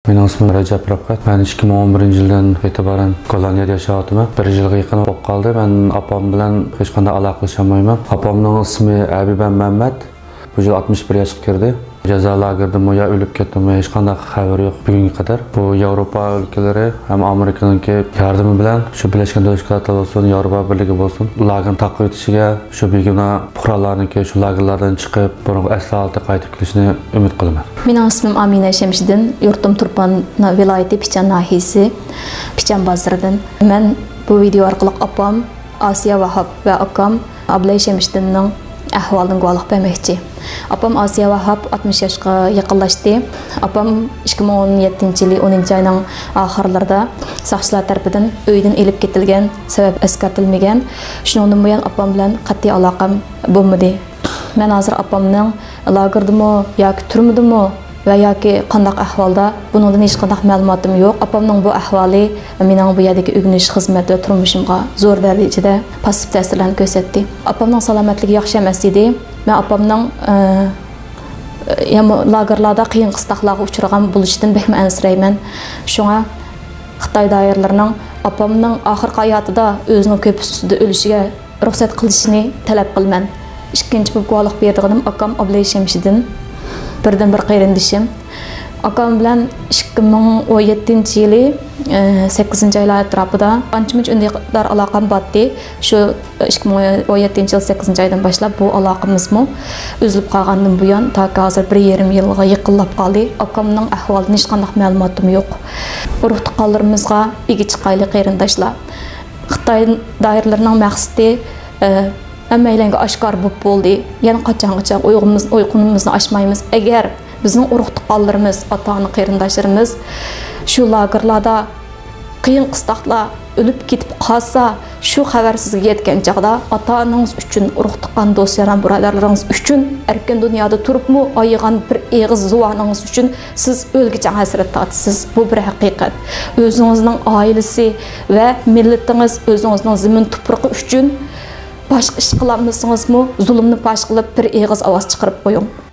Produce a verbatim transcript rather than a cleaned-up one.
مېنىڭ ئىسمىم رەجەپ رەپقەت. مەن ئىككى مىڭ ئون بىرىنچى يىلدىن ئېتىبارەن گوللاندىيەدە ياشاۋاتىمەن. بىر يىلغا يېقىن بولۇپ قالدى. مەن ئاپام بىلەن ھېچقانداق ئالاقىلىشالمايمەن. ئاپامنىڭ ئىسمى ھەبىبە مەمەت. بۇ يىل ئاتمىش بىر ياشقا كىردى. جازا لاگېرىدىمۇ يا ئۆلۈپ كەتتىمۇ، ھېچقانداق خەۋىرى يوق بۈگۈنگە قەدەر. بۇ ياۋروپا ئۆلكىلىرى ھەم ئامېرىكىنىڭكى ياردىمى بىلەن شۇ بىرلەشكەن دۆلەت تەشكىلاتى بولسۇن، ياۋروپا بىرلىكى بولسۇن، لاگېرنى تارقىتىۋېتىشىگە، شۇ بىگۇناھ پۇقرالارنىڭكى شۇ لاگېرلاردىن چىقىپ، بۇرۇنقى ئەسلى ھالىتىگە قايتىپ كېلىشىنى ئۈمىد قىلىمەن. مېنىڭ ئىسمىم ئامىنە شەمشىدىن، يۇرتۇم تۇرپان نا-، ۋىلايىتى پىچان ناھىيەسى، پىچان بازىرىدىن. مەن بۇ ۋىدېئو ئارقىلىق ئاپام ئاسىيە ۋاھاپ ۋە ئاكام ئابلەي شەمشىدىننىڭ ئەھۋالىدىن گۇۋاھلىق بەرمەكچى. ئاپام ئاسىيە ۋاھاپ ئاتمىش ياشقا يېقىنلاشتى. ئاپام ئىككى مىڭ ئون يەتتىنچى يىلى ئونىنچى ئاينىڭ ئاخىرلىرىدا ساقچىلار تەرىپىدىن ئۆيىدىن ئېلىپ كېتىلگەن سەۋەب ئەسكەرتىلمىگەن. شۇنىڭدىن بۇيان ئاپام بىلەن قەتئىي ئالاقەم بولمىدى. مەن ھازىر ئاپامنىڭ لاگېردىمۇ ياكى تۈرمىدىمۇ ۋە ياكى قانداق ئەھۋالدا، بۇنىڭدىن ھېچقانداق مەلۇماتىم يوق. ئاپامنىڭ بۇ ئەھۋالى مېنىڭ بۇ يەردىكى ئۆگىنىش، خىزمەت ۋە تۇرمۇشۇمغا زور دەرىجىدە پاسسىپ تەسىرلەرنى كۆرسەتتى. ئاپامنىڭ سالامەتلىكى ياخشى ئەمەس ئىدى. مەن ئاپامنىڭ، ئە، يەنە لاگېرلاردا قىيىن قىستاقلارغا ئۇچرىغان بولۇشىدىن بەكمۇ ئەنسىرەيمەن. شۇڭا خىتاي دائىرىلىرىنىڭ ئاپامنىڭ ئاخىرقى ھاياتىدا ئۆزىنىڭ كۆپۈس ئۈستىدە ئۆلۈشىگە رۇخسەت قىلىشىنى تەلەپ قىلىمەن. ئىككىنچى بولۇپ گۇۋاھلىق بېرىدىغىنىم ئاكام ئابلەي شەمشىدىن، بىردىنبىر قېرىندىشىم. ئاكام بىلەن ئىككى مىڭ ئون يەتتىنچى يىلى، ئە، سەككىزىنچى ئايلار ئەتراپىدا ئانچە-مۇنچە ئۈندىدار ئالاقەم بارتى. شۇ ئىككى مىڭ ئون يەتتىنچى يىل سەككىزىنچى ئايدىن باشلاپ بۇ ئالاقىمىزمۇ ئۈزۈلۈپ قالغاندىن بۇيان، تاكى ھازىر بىر يېرىم يىلغا يېقىنلاپ قالدى. ئاكامنىڭ ئەھۋالىدىن ھېچقانداق مەلۇماتىم يوق. ئۇرۇق-تۇغقانلىرىمىزغا ئىگە چىقايلى، قېرىنداشلار. خىتاي دائىرىلىرىنىڭ مەقسىتى، ئە، ھەممەيلەنگە ئاشكارا بولۇپ بولدى. يەنە قاچانغىچە ئۇيقۇمىز-، ئۇيقۇمىزنى ئاچمايمىز؟ ئەگەر بىزنىڭ ئۇرۇق-تۇغقانلىرىمىز، ئاتا-ئانا قېرىنداشلىرىمىز شۇ لاگېرلاردا قىيىن-قىستاقلار ئۆلۈپ كېتىپ قالسا، شۇ خەۋەر سىزگە يەتكەن چاغدا ئاتا-ئانىڭىز ئۈچۈن، ئۇرۇق-تۇغقان، دوست-ياران بۇرادەرلىرىڭىز ئۈچۈن ئەركىن دۇنيادا تۇرۇپمۇ ئايىغان بىر ئېغىز زۇۋانىڭىز ئۈچۈن سىز ئۆلگۈچە ھەسرەت تارتىسىز. بۇ بىر ھەقىقەت. ئۆزىڭىزنىڭ ئائىلىسى ۋە مىللىتىڭىز، ئۆزىڭىزنىڭ زېمىن تۇپرىقى ئۈچۈن باشقا ئىش قىلالمىسىڭىزمۇ، زۇلۇمنى پاش قىلىپ، بىر ئېغىز ئاۋاز چىقىرىپ قويۇڭ.